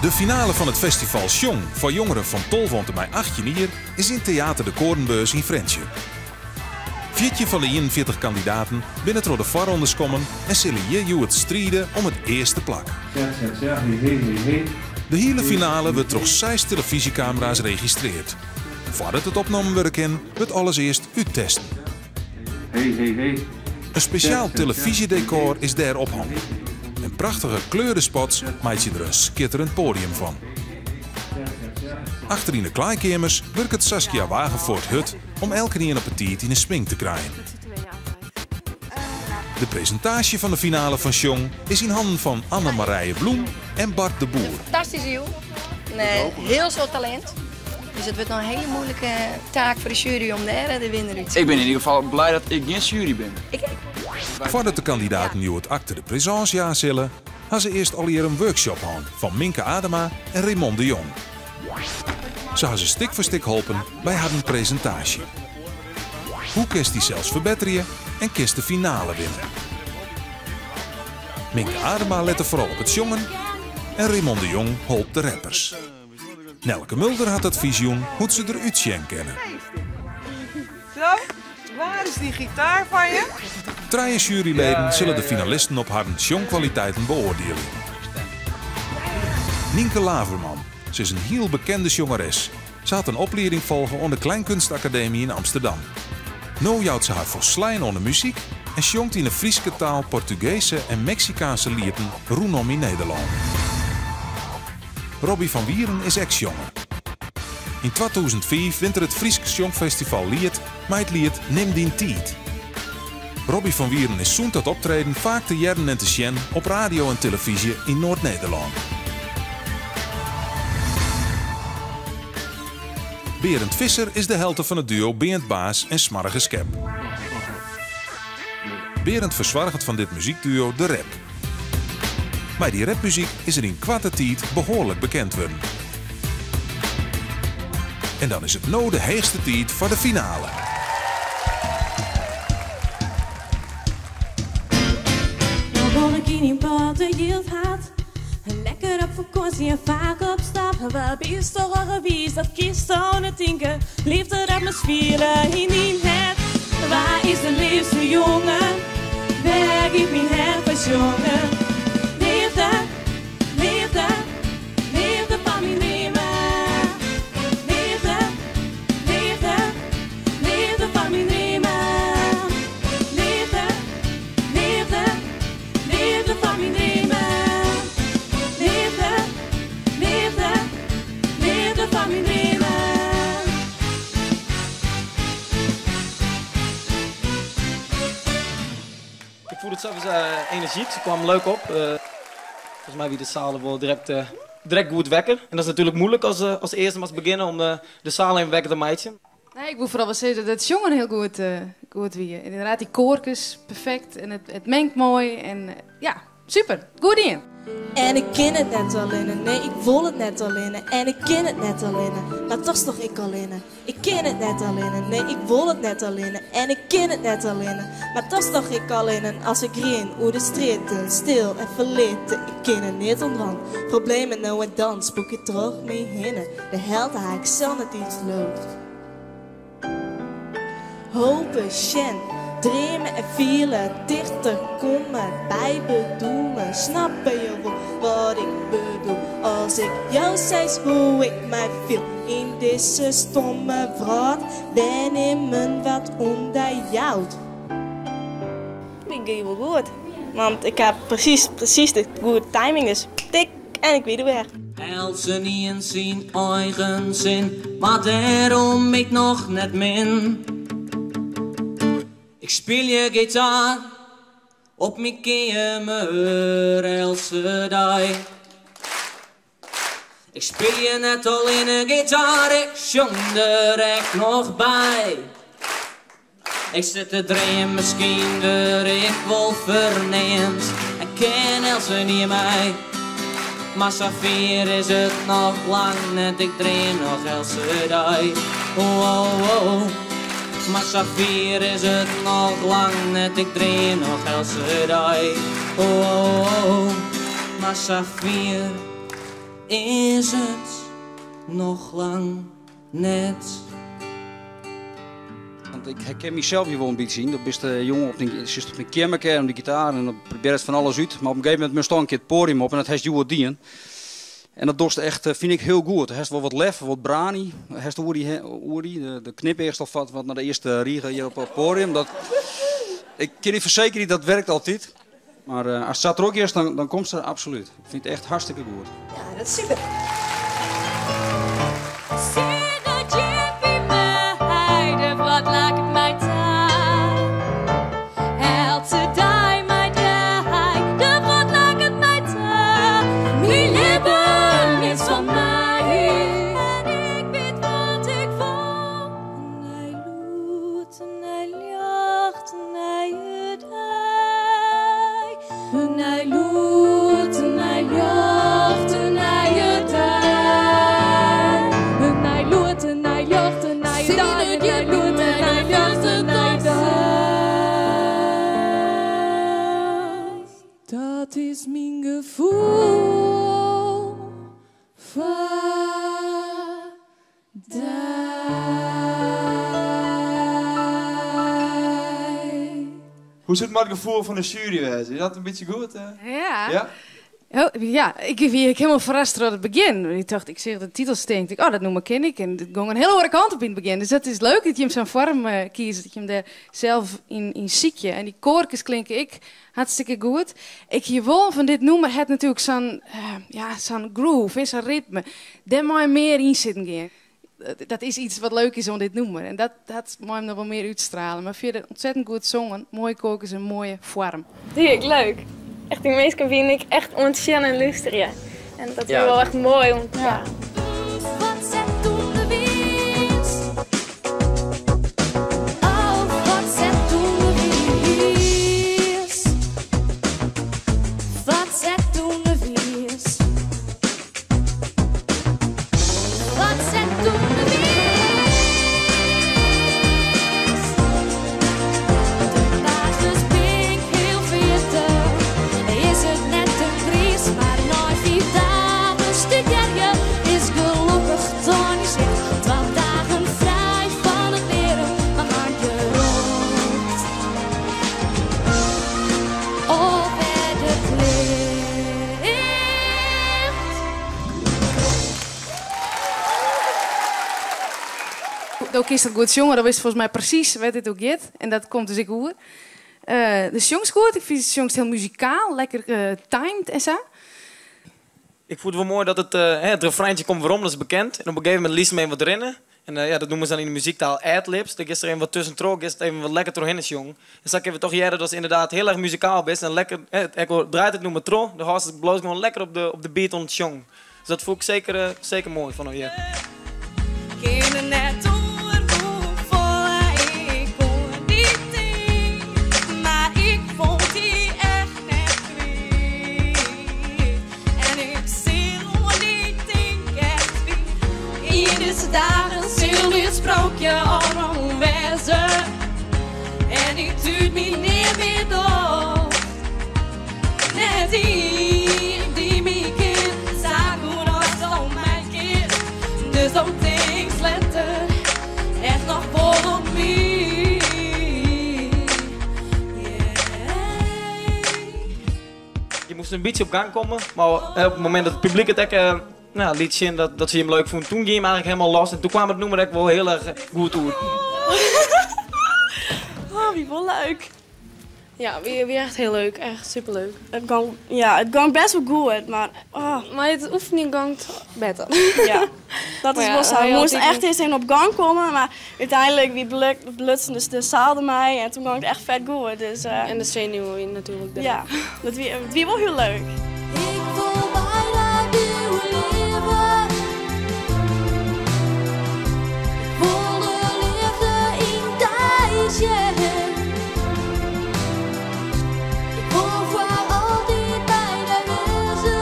De finale fan it festival Sjong foar jongeren fan 12 oant en mei 18 jier is yn Theater de Koornbeurs yn Frjentsjer. 14 fan de 41 kandidaten binne troch de foarrondes kommen en sille hjir hjoed stride om it earste plak. De hiele finale wurdt troch seis telefyzjekamera's registreard. Foardat it opnommen wurde kin, wurdt alles earst úttesten. In spesjaal telefyzjedekôr is dêr ophongen. En prachtige kleurespots meitsje der in skitterend poadium fan. Achter yn de klaaikeamers wurket Saskia Wagenvoort hurd om elkenien op 'e tiid yn 'e smink te krijen. De presintaasje fan de finale fan Sjong is yn hannen fan Anne Marije Bloem en Bart de Boer. Fantastyske jûn. Hiel soad talint. Dus it wurdt noch in hiele moeilike taak foar de sjuery om dêr de winner út te Ik bin yn ieder gefal blij dat ik gjin sjuery bin. Ik ek. Foardat de kandidaten hjoed acte de présence jaan sille, ha se earst allegear in workshop hân fan Minke Adema en Raymond de Jong. Se ha se stik foar stik holpen by harren presintaasje. Hoe kinst dysels ferbetterje en kinst de finale winne? Minke Adema lette foaral op it sjongen en Raymond de Jong holp de rappers. Nelke Mulder hat advys jûn hoe't se der útsjen kinne. Zo, waar is die gitaar van je? Trije sjueryleden sille de finalisten op harren sjongkwaliteiten beoardielje. Nynke Laverman, se is in hiel bekende sjongeres. Se hat in oplieding folge oan de Kleinkunstacademie yn Amsterdam. No jout se har folslein oan de muzyk en sjongt yn 'e Fryske taal Portugese en Meksikaanse lieten rûnom yn Nederlân. Robbie van Wieren is ek sjonger. Yn 2005 wint er it Frysk Sjongfestival Liet mei it liet Nim dyn tiid. Robbie van Wieren is sûnt dat optreden faak te hearren en te sjen op radio en telefyzje yn Noard-Nederlân. Berend Visser is de helte fan it duo Beant Baas en Smarrige Skep. Berend fersoarget fan dit muzykduo de rap. Mei dy rapmuzyk is er yn koarte tiid behoarlik bekend wurden. En dan is it no de heechste tiid foar de finale. No wol ik yn in protte jild hat. Lekker op fakânsje en faak op stap. Wa bist toch al gewiis, dat kinsto net tinke. Leafde dat me spiele yn dyn hert. Wa is de leafste jonge? Wêr giet myn hert foar sjongen? Leafde, leafde, leafde fan myn dreamen. Leafde, leafde, leafde fan myn dreamen. Leafde, leafde, leafde fan myn dreamen. Leafde, leafde, leafde fan myn dreamen. Ik voelde het zelf energiek, ze kwam leuk op. Volgens mij wie de zaal wel direct goed wekker. En dat is natuurlijk moeilijk als eerste mas beginnen om de zaal even wekker te meitsjen. Nee, ik wil vooral wel zeggen dat het jongen heel goed wie. En inderdaad, die koorkes, perfect. En het mengt mooi. En ja, super. Goed in. En ik ken het net alleen, nee, ik wil het net alleen. En ik ken het net alleen, maar toch toch ik alleen. Ik ken het net alleen, nee, ik wil het net alleen. En ik ken het net alleen, maar toch toch ik alleen. Als ik rin, oer de stritten, stil en verlitten. Ik ken het net onderhand, problemen nou en dan spoek je terug mee hinnen. De held haak ik zelf net iets loopt. Hopen, sjen, dreamen en fielen, dichter komen bij bedoelen. Snappen je wel wat ik bedoel? Als ik jou zei hoe ik mij viel in deze stomme wrat, ben in mijn wat onder jou. Ik ging wel goed, want ik heb precies de goede timing, dus tik en ik weet het weer. Eltsenien zijn eigen zin, maar daarom ik nog net min. Ik speel je gitaar op mijn kamer elke dag. Ik speel je net al in een gitaar, ik zong er echt nog bij. Ik zit te dromen, misschien word ik wel verneemd. En ken Elsenien mij. Maar zover is het nog lang net, ik droom nog elke dag. Oh, oh, oh. Maar zover is het nog lang net, ik droom nog elke dag. Oh, oh, oh. Maar zover Is it noch lang net. Want ik herken mysels hjir wol in bytsje yn. Do bist jong op dyn, sitst op dyn keammerke en op dy gitaar en dan probearrest fan alles út. Mar op in gegeven momint moatst toch in kear it poadium op en dat hast hjoed dien. En dat dochst echt, fyn ik, hiel goed. Hast wol wat lef, wat brani. Hast oer dy, oer dy. Do knipeachst al wat nei de earste rige hjir op it poadium. Dat, ik kin dy fersekerje, dat werkt altyd. Mar ast sa trochgiest, dan komst der absolút. Ik fyn it echt hartstikke goed. Ja, dat is super. Dat is myn gefoel foar dy. Hoe soe it mei it gefoel fan de sjuery wêze? Is dat in bytsje goed? Ja. Ja? Oh, ja, ik wie ek hielendal ferrast troch it begjin. Ik tocht, ik seach de titel stean, ik tocht, oh, dat nûmer ken ik. En it gong in hiele oare kant op yn it begjin. Dus dat is leuk dat jim sa'n foarm kieze, dat jim dêr sels yn sykje. En dy koarkes klinke ek hartstikke goed. Ik hie wol fan dit nûmer hat natuerlik sa'n, ja, sa'n groove, sa'n ritme. Dêr mei mear yn sitten gean. Dat is iets wat leuk is oan dit nûmer. En dat mei him noch wol mear útstrale. Mar fierder ontzettend goed songen, moaie koarkes en moaie foarm. Dy ek leuk. Echt, dy minsken wiene ek echt oan it sjen en lústerjen. En dat wie wol echt moai om, ja. Do kinst dat goed sjonge, do witst folgens my presys wêr't dit oer giet. En dat komt dus ek oer. Do sjongst goed, ik fyn do sjongst hiel muzikaal, lekker timed en sa. Ik fûn it wol moai dat it refreintsje komt werom, dat is bekend. En op in gegeven momint lietst him even wat rinne. En ja, dat noemen ze dan yn de muzyktaal ad-libs. Dan giest der even wat tuskentroch, giest even wat lekker trochhinne sjongen. En sa kinne we toch hearre datst ynderdaad hiel erch muzikaal bist en lekker, hè, ek al draait it nûmer troch, do hâldst it bliuwst gewoan lekker op de beat oan it sjongen. Dus dat fûn ik seker moai fan hjir. Kinne net oer hoefolle ik oan dy tink, mar ik wol dy echt net kwyt. En ik sil oan dy tink echt kwyt. Yn dizze dagen sil dit sprookje ôfrûn wêze. En ik duurt my nea mear docht. Net ien dy't my ken, sa goed as do my kenst. Dus do tinkst letter echt noch wol oan my. Je moast in bytsje op gang komme, mar op it momint dat it publyk it ek nou, liet sjen dat se him leuk fûnen, toen gie him eigentlik hielendal los en toen kwam it nûmer ek wol hiel erch goed oer. Oh, wie wol leuk. Ja, wie echt hiel leuk. Echt superleuk. It gong, ja, it gong bêst wol goed, mar oh. Mei it oefenjen gong it better. Ja, dat is wol sa. We moasten echt earst even op gang komme, mar úteinlik wie belutsen dus de saal dermei en toen gong it echt fet goed. Dus, en de senuwen wiene natuerlik der. Ja, dat wie, it wie wol hiel leuk. Ik wol by dy bliuwe libben. Ik wol de leafde yn dy sjen. Ik wol foar altyd by dy wêze.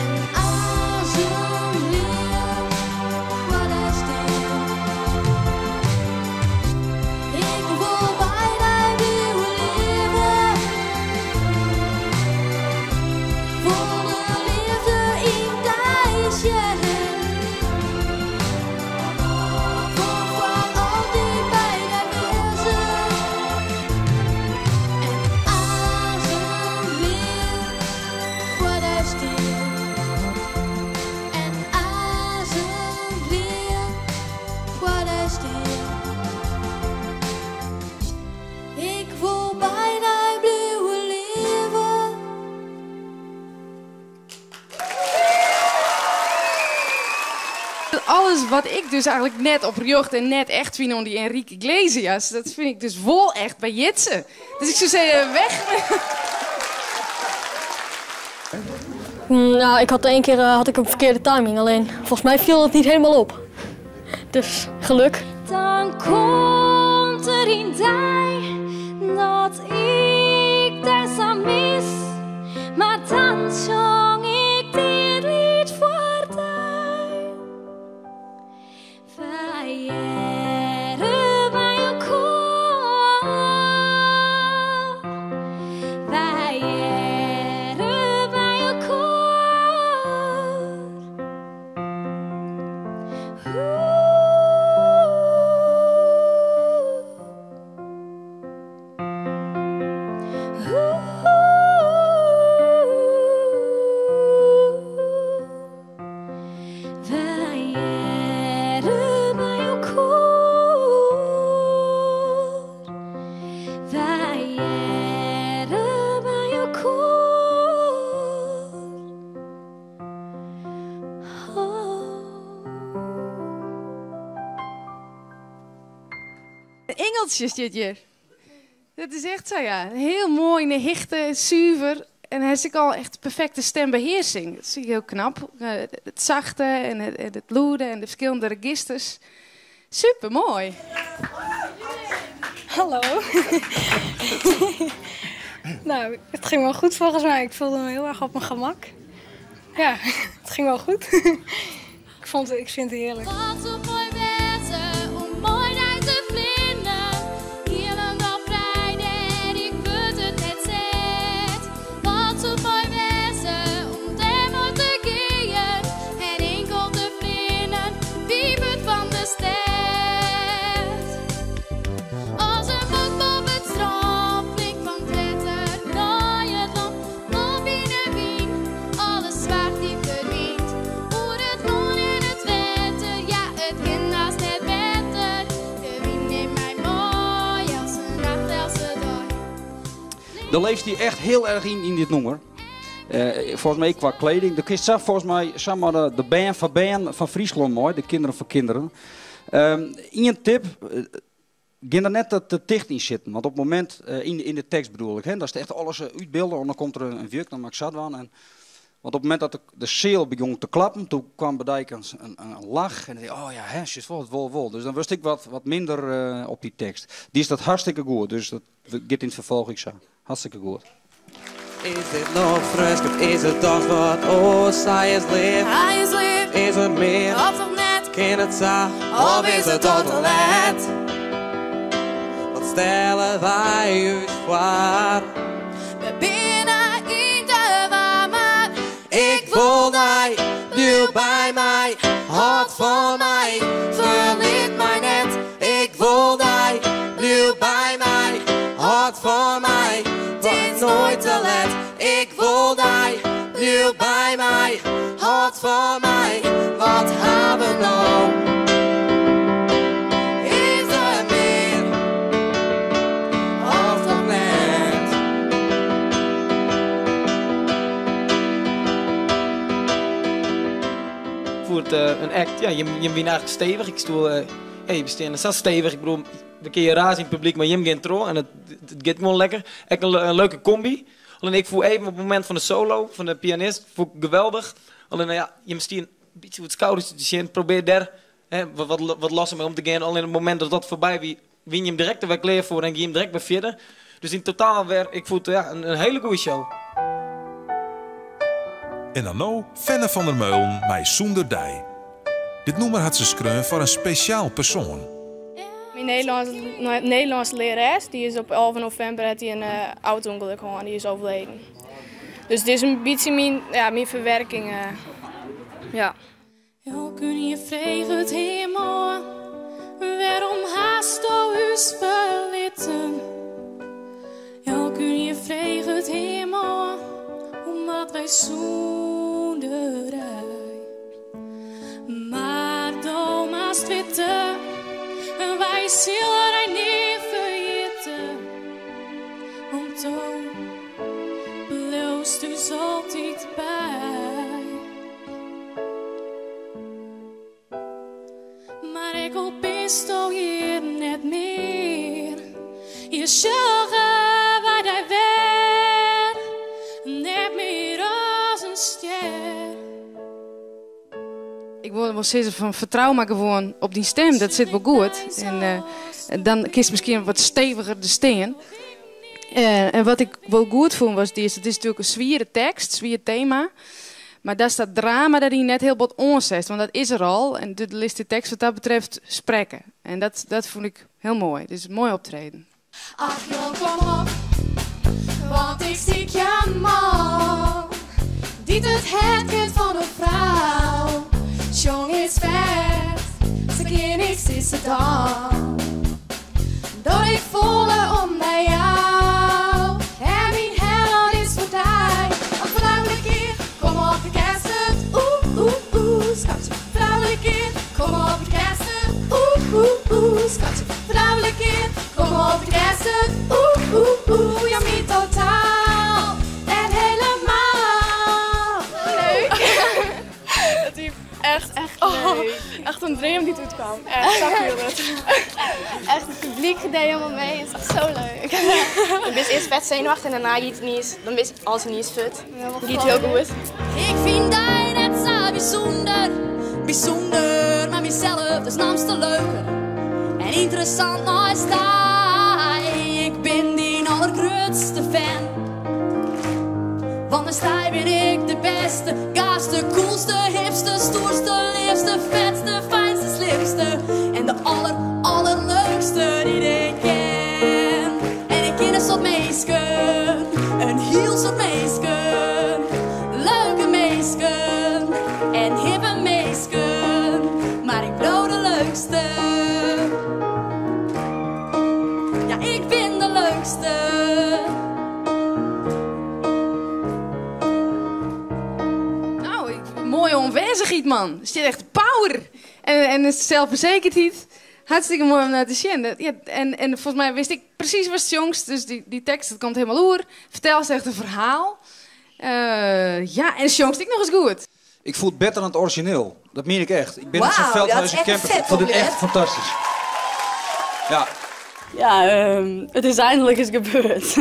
En as in leaf foar dy stean. Ik wol by dy bliuwe libben. Alles wat ik dus eigentlik net oprjocht en net echt fyn oan dy Enrique Iglesias, dat fyn ik dus wol echt by Jitse. Dus ik soe sizze, weg. Nou, ik had één keer had ik een verkeerde timing, alleen volgens mij viel het niet helemaal op. Dus geluk. Dan komt der in dei dat ik dy sa mis, mar dan sjong ik dit liet foar dy. Wy hearre by elkoar, wy hearre by elkoar. Wy hearre by elkoar, wy hearre by elkoar. In ingeltsje stiet hjir. Dat is echt sa, ja. Hiel moai yn 'e hichte, suver. En hy is ek al echt perfekte stembehearsing. Dat is hiel knap. It sachte en it lûde en de ferskillende registers. Super moai. Hallo. Nou, het ging wel goed volgens mij. Ik voelde me heel erg op mijn gemak. Ja, het ging wel goed. Ik vond het, ik vind het heerlijk. Wat soe moai wêze om mei dy te fleanen. Hielendal frij dêr, ik wurd it net set. Wat soe moai wêze om dêr mei te gean. En inkeld te fleanen, fier fuort fan de stêd. As in wolk boppe it strân, flink fan it wetter nei it lân. Op yn 'e wyn, alle soarch dy ferdwynt. Oer it lân en it wetter, ja it kin hast net better. De wyn nimt my mei, eltse nacht, eltse dei. Dêr leeft hy echt hiel erch yn, yn dit nûmer. Folgens my kwa kleding. Do kinst sa folgens my samar de bern fan bern fan Fryslân mei, de kinderen van kinderen. Ien tip, gean der net te ticht yn sitten, want op it momint, yn de tekst bedoel ik, hè, datst echt alles útbylde en dan komt der in wjuk, dan moat ik sa dwaan. En, want op it momint dat de seal begûn te klappen, doe kwam by dy in lach en dan oh ja, hè, sjochst wol, it wol wol. Dus dan wurdst ek wat minder op dy tekst. Dy is dat hartstikke goed, dus dat giet yn it ferfolch ek sa. Hartstikke goed. Is dit noch frysk of is it dochs wat oars? Sy is leaf, Hy is leaf. Is er mear Of noch net? Kin it sa Of is it al te let? Wat stelle wy ús foar? We binne yn de war, mar Ik wol dy, bliuw by my, hâld fan my, ferlit my net. Ik wol dy, bliuw by my, hâld fan my, it is noait te let. Ik wol dy, bliuw by my, hâld fan my, wat ha we no? Is der mear of noch net? Foar it in act, ja, jim wiene eigentlik stevich. Ik stoel, hey, we steane sa stevich. Ik bedoel, we kinne je raze yn it publyk, mar jim gean troch en it giet gewoan lekker. Ek in leuke komby. Allinne ik foel even op it momint fan de solo fan de pianist, foel ik geweldich. Allinne ja, jim stiene in bytsje oer it skoudertsje te sjen. Probear dêr, hè, wat losser mei om te gean. Allinne op it momint dat dat foarby wie, wiene jim direkt der wer klear foar en gie jim direkt wer fierder. Dus yn totaal wer, ik fûn it, ja, in hiele goede show. En dan no Fenne van der Meulen mei Sûnder Dy. Dit nûmer hat se skreaun foar in spesjaal persoan. Myn Nederlânske learares dy is op 11 novimber hat dy in auto-ûngelok hân, dy is overleden. Dus dit is in bytsje myn, ja, myn ferwerking. Ja. Elkenien freget him ôf, wêrom hasto ús ferlitten? Elkenien freget him ôf, omdat wy sûnder dy. Mar do moatst witte, wy sille dy nea ferjitte. Want do bliuwst ús altyd by. Ek al bisto hjir net mear, hjir sjogge wy dy wer, net mear as in stjer. Ik wol wol sizze fan fertrou mar gewoan op dyn stim, dat sit wol goed. En dan kinst miskien wat steviger der stean. En wat ik wol goed fûn was, it is natuerlik in swiere tekst, swier tema. Mar datst dat drama dêryn net hiel bot oansetst, want dat is der al. En do litst de tekst wat dat betreft sprekke. En dat fûn ik hiel moai. Dus moai optreden. Ach jong, kom op, want ik sykje in man dy't it hert kent fan in frou. Sjong is fet, sa kin ik sizze dan dat ik folle om dy jou. En myn hert is foar dy. Ach froulju kear, kom op, do kinst it. Oeh, oeh, oeh, skatsje. Froulju kear, kom op, do kinst it. Oeh, oeh, oeh, skatsje. Froulju kear, kom op, do kinst it. Oeh, oeh, oeh, jou my totaal en helemaal. Leuk. Het is echt, echt leuk. Echt een dream die uitkwam. Echt, zo viel het. Echt, het publiek deed helemaal mee. Het is echt zo leuk. Je bent eerst vet zenuwachtig en daarna gaat het niet. Dan ben je alles niet fut. Het gaat heel goed. Ik vind die net zo bijzonder, bijzonder, maar mezelf is namste leuker en interessant naast die. Ik ben die allergrootste fan. Want dan sta ben ik de beste, gaafste, coolste, hipste, stoerste, liefste, vetste, fijnste, slimste en de aller, allerleukste die ik ken. En ik ken een soort meisje, een heel soort meisje, leuke meisje en hippe meisje, maar ik ben de leukste. Ja, ik ben de leukste. Nou, mooie aanwezigheid, man. Er zit echt power. En zelfverzekerdheid. Hartstikke mooi om naar te zien. Ja, en volgens mij wist ik precies wat het jongst. Dus die tekst, dat komt helemaal oer. Vertel ze echt een verhaal. Ja, en het jongst ik nog eens goed. Ik voel het beter dan het origineel. Dat meen ik echt. Ik ben net zo'n Wauw, dat Veldhuizen is echt camper. vet Ik vond dit echt compliment. fantastisch. Ja. Ja, het is eindelijk eens gebeurd.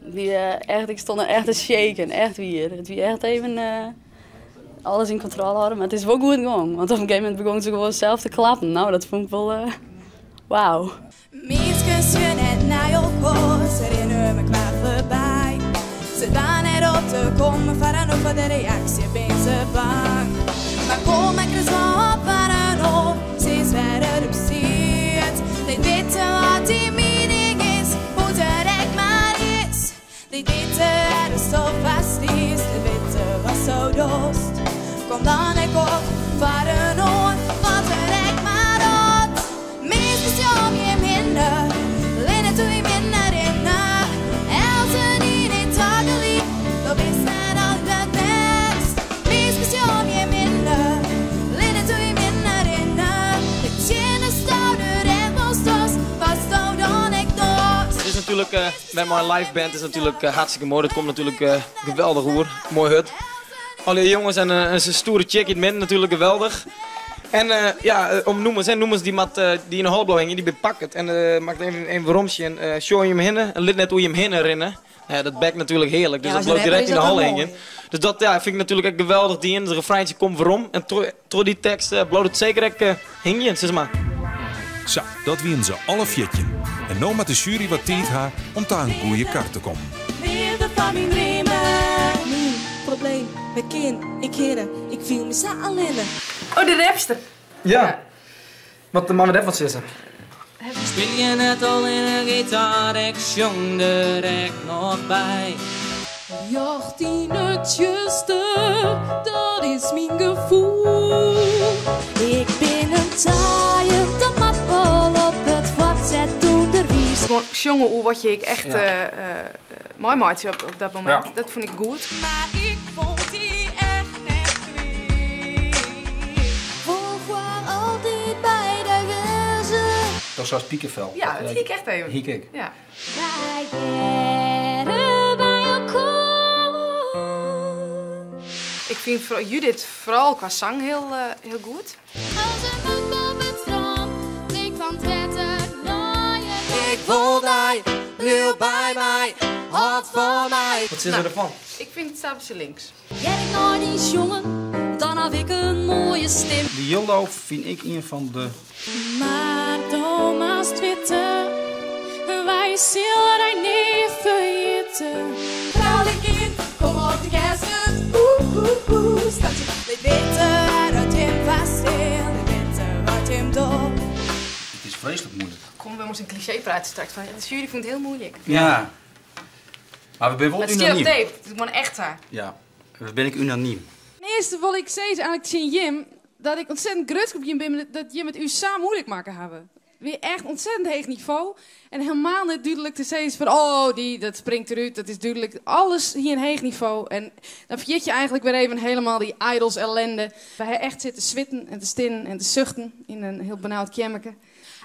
Die echt, ik stond er echt te shaken, echt weer. Het was echt even alles in controle houden, maar het is wel goed gegaan. Want op een gegeven moment begon ze gewoon zelf te klappen. Nou, dat vond ik wel wauw. Meisjes je net naar elkaar, ze rennen me kwaad voorbij. Ze staan erop te komen, varen over de reactie, ben ze bang. Maar kom ik er zo op, varen op, ze is verder op zit. Die weten wat die mening is, hoe het echt maar is. Die weten er is zo vast is, die weten wat zo dorst. Kom dan ik op, varen op, wat er echt maar rot. Meestal jong je minder, linnen toe je minder in de. Elsen die niet tagelijk, dat is net al het best. Meestal jong je minder, linnen toe je minder in de. De tjene stouder en bostos, wat stouw dan ik dorst. Het is natuurlijk, met mijn live band is natuurlijk hartstikke mooi. Dat komt natuurlijk geweldig hoor. Mooi hut. Alle jongens en zijn stoere chick in het midden natuurlijk geweldig. En ja, om noemers, hè, noemers die mat die in de holblauw hingen, die bepakt het. En maakt even een verromsje en show je hem hinnen en lid net hoe je hem hinnen rennen. Ja, dat bekt natuurlijk heerlijk, dus Ja, dat als loopt rapper direct is in de dat hal wel hingen. mooi. Dus dat vind ik natuurlijk echt geweldig. Die in het refreintje komt waarom. En tro die tekst bloot het zeker echt hing je, zeg maar. Zo, dat wien ze alle viertje. En nou met de jury wat tijd haar om daar een goede kaart te komen. Liefde van mijn dromen. Mijn probleem, mijn kind, ik herinner, ik viel me zo alleen. Oh, de rapster. Ja. Wat de man met wat zitten. Speel je net al in een gitaar, ik zong er echt nog bij. Jacht in het juiste, dat is mijn gevoel. Ik ben een taaie tomappel op het voortzet toen de wies. Gewoon jongen, hoe wat je ik echt, Ja. mooi maatje op dat moment. Ja. Dat vond ik goed. Maar ik vond die echt net weer. Vol voor altijd bij de wezen. Dat was zoals Piekenvel. Ja, dat zie ik echt even. Hiek ik. Ja. Wij werden bij elkaar. Ik Ik fyn Judith foaral kwa sang hiel, hiel goed. Ik wol dy, bliuw by my, hâld fan my. Wat sizze we derfan? Ik fyn it stapeltsje links. Hear ik nei dyn sjongen, dan haw ik in moaie stim. De Jildou fyn ik ien fan de. Mar do moatst witte, wy sille dy nea ferjitte. Froulik kom op de kerstmis. Oeh, oeh, oeh, skatje. Lit witte dat jim vaststean, lit witte wat jim docht. It is freeslik muoilik. Kom, we moasten in klisjee prate straks. Fan, de jury fûn it hiel muoilik. Ja. Mar we binne wol Mar it stiet op unanym. tape, it is gewoan echt sa. Ja, we binne ek unanym. Ten earste wol ik sizze eigenlik tsjin jim dat ik ontzettend grutsk op jim bin dat jim it ús sa muoilik makke hawwe. Wie echt ontzettend heech nivo en helemaal net dúdlik te sizzen fan oh dy dat springt derút, dat is dúdlik. Alles hie in heech nivo en dan ferjit je eigenlik wer even helemaal dy idols ellende. We ha echt sitten switten en te stinnen en te suchten yn in hiel benaud keammerke.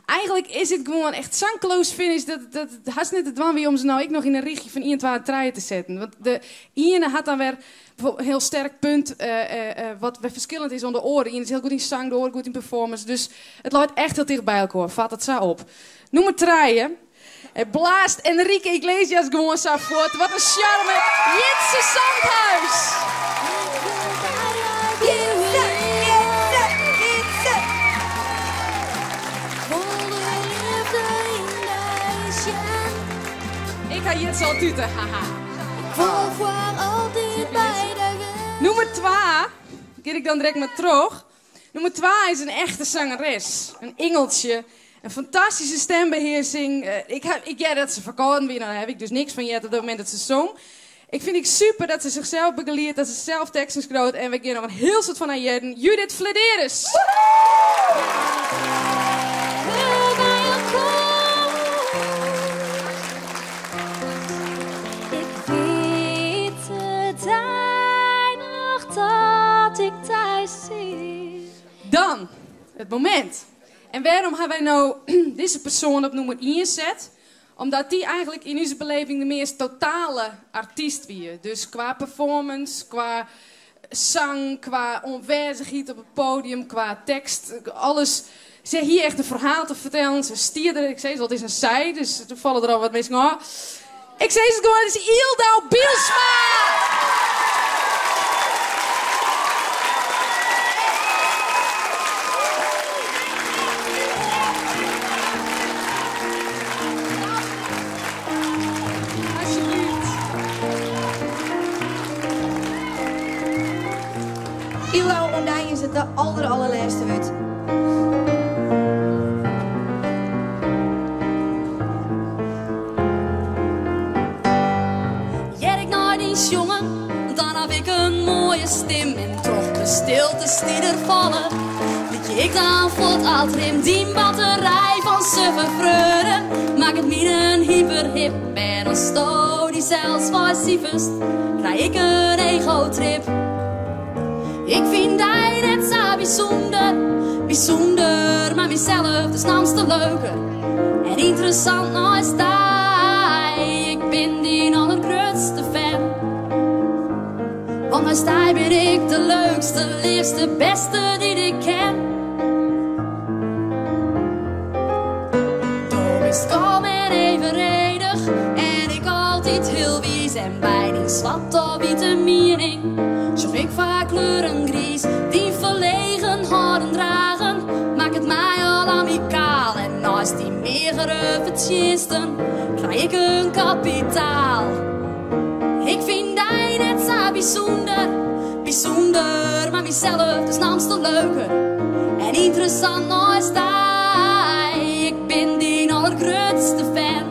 Eigenlik is it gewoan echt sa'n close finish dat dat it hast net te dwaan wie om se no ek noch yn in rychje fan ien, twa en trije te setten. Want de iene hat dan wer in hiel sterk punt wat wer ferskillend is oan de oare. De iene is hiel goed yn sang, de oare goed yn performance. Dus it leit echt hiel ticht by elkoar. Fat it sa op. Nûmer trije. It blaast Enrique Iglesias gewoan sa fuort. Wat in sjarme. Jitse Zandhuis! Jitse, Jitse, Jitse. Ik ha Jitse al tute, haha. Wol foar altyd by dy wêze. Nûmer twa, gean ik dan direkt mar troch. Nûmer twa is in echte sangeres. In ingeltsje. In fantastyske stembehearsing. Ik, ha, ik hear dat se ferkâlden wie, dan ha ik dus niks fan heard op it momint dat se song. Ik fyn it super dat se sichsels begeliedt, dat se sels teksten skriuwt en we gean noch in hiel soad fan har hearren. Judith Fledderus! Ik wit de dei noch dat ik dy seach. Dan, it momint. En wêrom ha wy no dizze persoan op nûmer ien set? Omdat dy eigenlik yn ús beleving de meast totale artyst wie. Dus kwa performance, kwa sang, kwa oanwêzichheid op it podium, kwa tekst, alles. Se hie echt in ferhaal te fertellen. Se stie der, ik sis al, it is in sy, dus der falle der al wat minsken ôf. Ik sis it gewoan, it is Yldau Bylsma! Alsjeblieft. Yldau, oan dy is it de alder allerlêste wurd. Hear ik nei dyn sjongen, dan haw ik in moaie stim. En troch de stiltes dy't der falle, lykje ik dan fuort al trim. Dyn batterij fan suffe freonen makket my in hyperhip. En asto dysels mei siferst, krij ik in egotrip. Ik fyn dy net sa bysûnder, bysûnder, mar mysels dus namste leuker en ynteressant neist dy. Ik bin dyn allergrutste fan. Want neist dy bin ik de leukste, leafste, bêste dy't ik ken. Do bist kalm en evenredich en ik altyd hiel wiis. En by dyn swart of wite miening sjoch ik faak kleuren griis. Dyn ferlegen hâlden dragen makket my al amikaal. En neist dyn meagere fertsjinsten krij ik in kapitaal. Ik fyn dy net sa bysûnder, bysûnder, mar mysels dus namste leuker en ynteressant neist dy. Ik bin dyn allergrutste fan,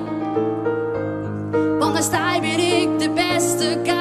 want neist dy bin ik de bêste guy.